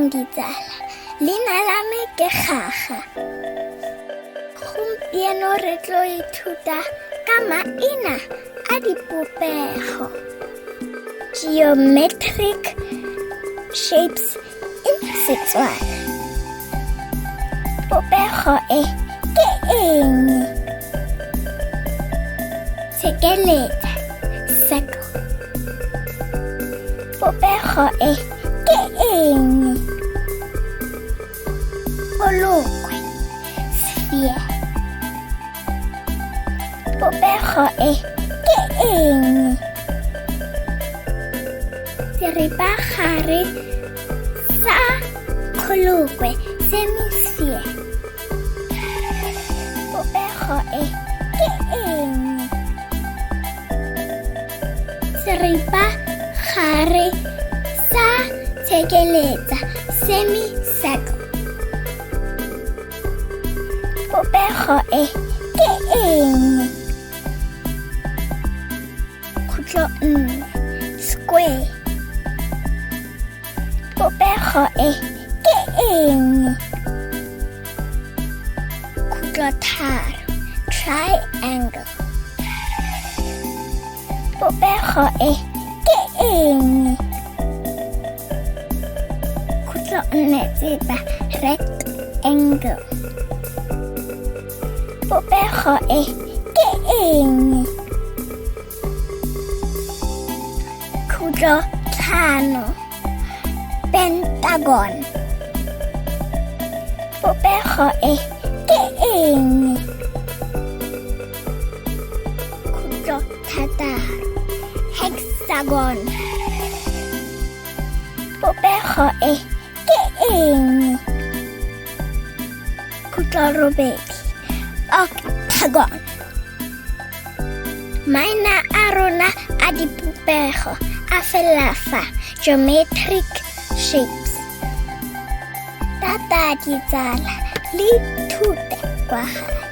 Dumelang ditsala, leina la me ke Gaga. Gompieno re tlo ithuta ka maina a dipopego. Geometric shapes in Setswana. Popego e ke eng? Tshekeletsa, circle. Popego e ke eng? Polokwe, sphere. Popego e ke eng? Seripagare sa kgolokwe, semisphere. Popego e ke eng? Seripagare sa tshekeletsa, semicircle. Popego e ke eng? Khutlo nne, square. Popego e ke eng? Khutlo tharo, triangle. Popego e ke eng? Khutlo nne tsepa, rectangle. Popego e ke eng? Khutlo tlhano, pentagon. Popego e ke eng? Khutlo thataro, hexagon. Popego e ke eng? Khutlo robedi, octagon. Maina a rona a dipopego a fela fa, geometric shapes. Tata ditsala, le ithute kwa gae.